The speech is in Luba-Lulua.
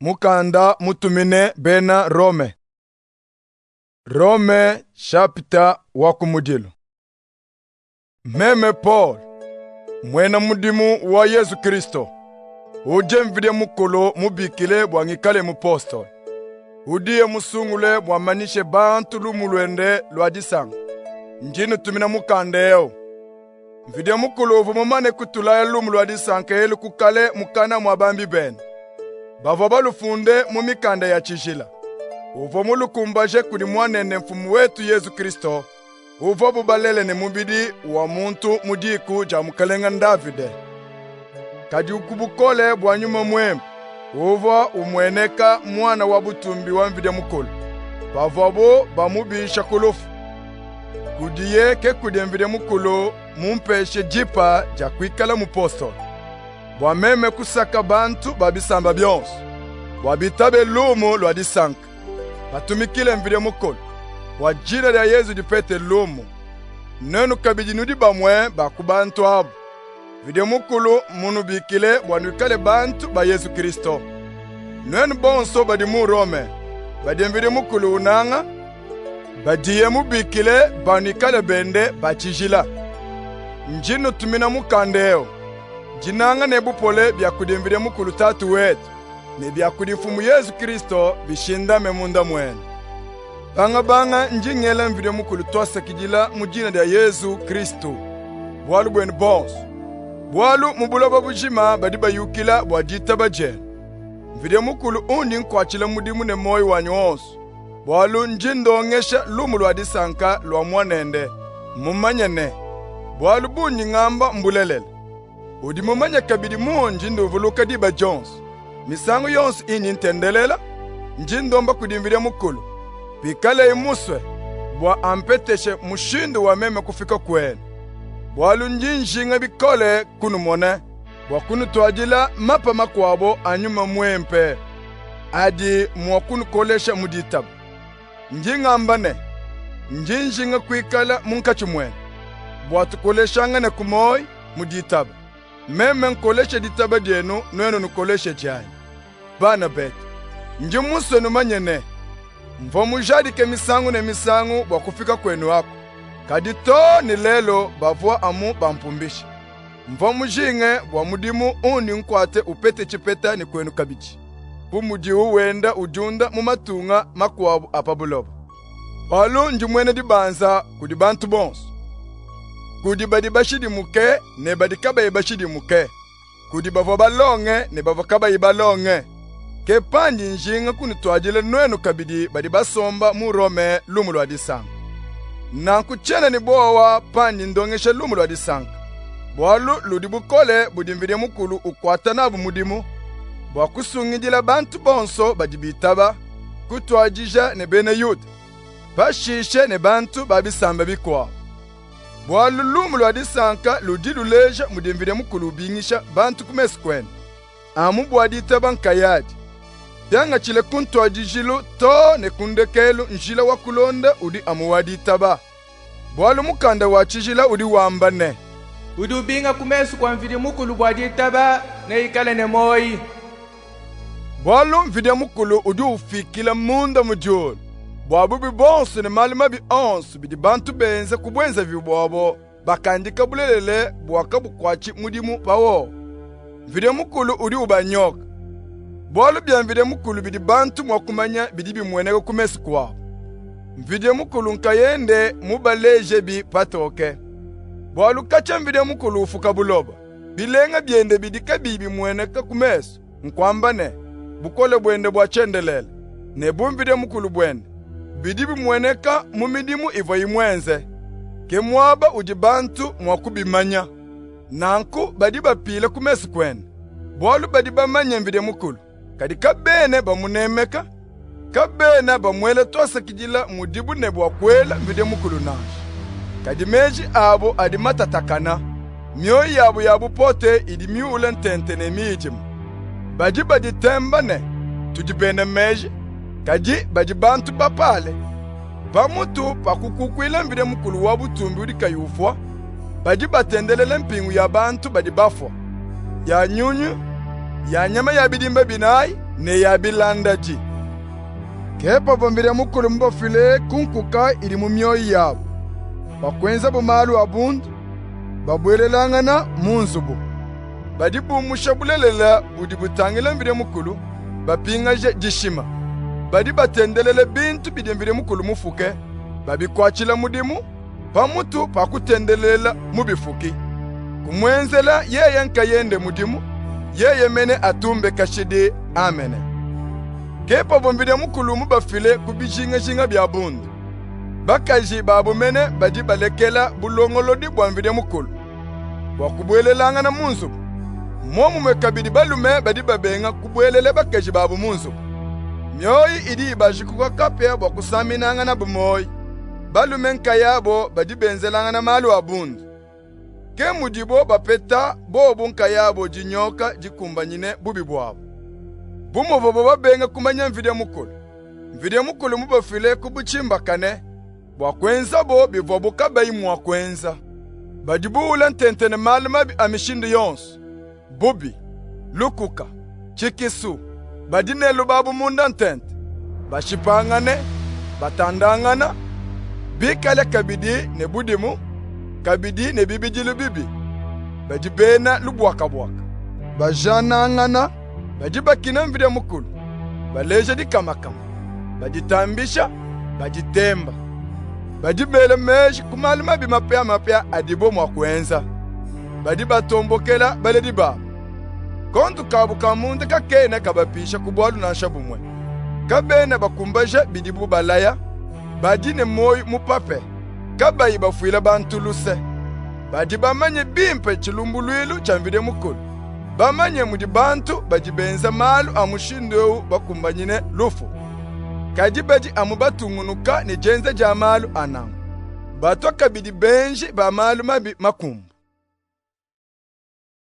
Mukanda mutumine bena Rome. Rome shapita wa kumudilu. Meme Paul, muena mudimu wa Yezu Kristo, udi Mvidi Mukulu mubikile bua ngikale mupostolo, udiye musungule bua manyishe bantu lumu luende lua disanka, ndi nnutumina mukanda eu. Mvidi Mukulu uvua mumane kutulaya lumu lua disanka elu ku kale mukana mua bambi bende, bavua balufunde mu mikanda ya tshijila. Uvua mulukumbaje kudi Muanende Mfumu wetu Yezu Kristo, uvuabu balele ne mubidi wa muntu mu diku dia mukalenga Davide. Kadi ku bukole bua Nyuma Muimpe uvua umueneka muana wa butumbi wa Mvidi Mukulu, pavuabu bamubisha ku lufu. Kudiye ke kudi Mvidi Mukulu mumpeshe dipa dia kuikala mupostolo, bua meme kusaka bantu ba bisamba bionso, bua bitabe lumu lua disanka, batumikile Mvidi Mukulu, bua dina dia Yezu dipete lumu. Nuenu kabidi nudi bamue ba ku bantu abu. Mvidi Mukulu mmunubikile bua nuikale bantu ba Yezu Kristo. Nuenu bonso badi mu Rome, badi Mvidi Mukulu unanga, badiye mubikile bua nuikale bende ba tshijila. Ndi nnutumina mukanda eu. Dinanga ne bupole bia kudi Mvidi Mukulu Tatu wetu ne bia kudi Mfumu Yezu Kristo bishindame munda muenu. Bangabanga ndi ngela Mvidi Mukulu tuasakidila mu dina dia Yezu Kristo bualu buenu bonso, bualu mu buloba bujima badi bayukila bua ditaba dienu. Mvidi Mukulu undi nkuatshila mudimu ne muoyo wanyi wonso, bualu ndi ndongesha lumu lua disanka lua Muanende, mmumanye ne, bualu bundi ngamba mbulelela. Udi mumanye kabidi mundi nduvuluka diba dionso. Misangu yonso indi ntendelela, ndi ndomba kudi Mvidi Mukulu, pikaleye musue, bua ampeteshe mushindu wa meme kufika kuenu. Bualu ndi njinga bikole kunumona bua kunutuadila mapa makuabo a Nyuma Muimpe adi mua kunukolesha mu ditaba. Ndi ngamba ne, ndi njinga kuikala munkatshi muenu, bua tukoleshangane ku muoyi mu ditaba. Meme nkoleshe ditaba dienu, nuenu nukoleshe dianyi. Bana betu, ndi musue numanye ne, mvua mujadike misangu ne misangu bua kufika kuenu aku, kadi too ne lelu bavua amu bampumbisha. Mvua mujinge bua mudimu undi nkuate upete tshipeta ne kuenu kabidi, bu mudiwu wenda udiunda mu matunga makuabu a pa buloba. Bualu ndi muena dibanza kudi bantu bonso, kudi badi bashidimuke ne badi kabayi bashidimuke, kudi bavua balonge ne bavua kabayi balonge. Ke pandi njinga kunutuadila nuenu kabidi badi basomba mu Rome lumu lua disanka. Nanku tshiena ne buowa pandi ndongesha lumu lua disanka, bualu ludi bukole budi Mvidi Mukulu ukuata nabu mudimu bua kusungidila bantu bonso badi bitaba, kutuadija ne bena Yuda, pashishe ne bantu ba bisamba bikuabu. Bualu lumu lua disanka ludi luleja mudi Mvidi Mukulu ubingisha bantu ku mesu kuende, amu bua ditaba nkayadi. Biangatshile ku ntuadijilu too ne ku ndekelu njila wa kulonda udi amu wa ditaba. Bualu Mukanda wa tshijila udi wamba ne, Udi ubinga ku mesu kua Mvidi Mukulu bua ditaba neikale ne muoyi. Bualu Mvidi Mukulu udi ufikila munda mu diulu bua bubi buonso ne malu mabi onso bidi bantu benza ku buenzavi buabo bakandika bulelela bua kabukuatshi mudimu pa wowo. Mvidi Mukulu udi ubanyoka, bualu bia Mvidi Mukulu bidi bantu mua kumanya bidi bimueneka ku mesu kuabu. Mvidi Mukulu nkayende mubalejebi patoke. Bualu katshia Mvidi Mukulu ufuka buloba, bilenga biende bidi kabiyi bimueneka ku mesu, nkuamba ne, bukole buende bua tshiendelele ne bumvidi Mukulu buende, bidi bimueneka mu midimu ivuaye muenze. Ke muaba udi bantu mua kubimanya. Nanku badi bapila ku mesu kuende, bualu badi bamanye Mvidi Mukulu, kadi kabena bamunemeka, kabena bamuela tuasakidila mudibu ne bua kuela Mvidi Mukulu nansha. Kadi meji abu adi matatakana, mioyo yabu ya bupote idi miule ntente ne miidima. Badi baditemba ne, tudi bena meji, kadi badi bantu bapale. Pamutu pa kukukuila Mvidi Mukulu wa butumbi udi kayi ufua, badi batendelela mpingu ya bantu badi bafua, ya nyunyu, ya nyama ya bidimba binayi. ne ya bilandadi. Ke pavua Mvidi Mukulu mubafile ku nkuka idi mu mioyi yabu, bua kuenzabu malu a bundu, babuelelangana mu nzubu. Badi bumusha bulelela budi butangila Mvidi Mukulu, bapingaja dishima. Badi batendelela bintu bidi Mvidi Mukulu mufuke, babikuatshila mudimu, pamutu pa kutendelela mubifuki. Kumuenzela yeye nkayende mudimu, yeye mene atumbe kashidi. Amene. Ke pavua Mvidi Mukulu mubafile ku bijingajinga bia bundu. Bakaji babu mene badi balekela bulongolodi bua Mvidi Mukulu bua kubuelelangana mu nzubu. Momumue kabidi balume badi babenga kubuelela bakaji babu mu nzubu. Mioyi idi ibajikuka kapia bua kusaminanganabu muoyi. Balume nkayabo badi benzelangana malu a bundu. Ke mudibo bapeta bobu nkayabo dinyoka dikumbanyine bubi buabu. Bu muvuabo babenga kumanya Mvidi Mukulu, Mvidi Mukulu mubafile ku butshimbakane bua kuenzabo bivuabo kabayi mua kuenza. Badi buwula ntente ne malu mabi a mishindu yonso, bubi, lukuka, tshikisu, badi ne lubabu munda ntente, bashipangane, batandangana, bikale kabidi ne budimu, kabidi ne bibidilu bibi, badi bena lubuakabuaka, bajanangana, badi bakina Mvidi Mukulu, baleja dikamakama, baditambisha, baditemba, badi bela meji ku malu mabi mapiamapia adibo mua kuenza, badi batombokela baledi babu. Kondu kabu ka munda kakena kabapisha ku bualu nansha bumue. Kabena bakumbaja bidibu balaya, badi ne muoyo mupape, kabayi bafuila bantu luse. Badi bamanye bimpe tshilumbuluilu tshia Mvidi Mukulu, bamanye mudi bantu badi benza malu a mushindu ewu bakumbanyine lufu. Kadi badi amu batungunuka ne dienza dia malu a nanku, batua kabidi benji ba malu mabi makumbu.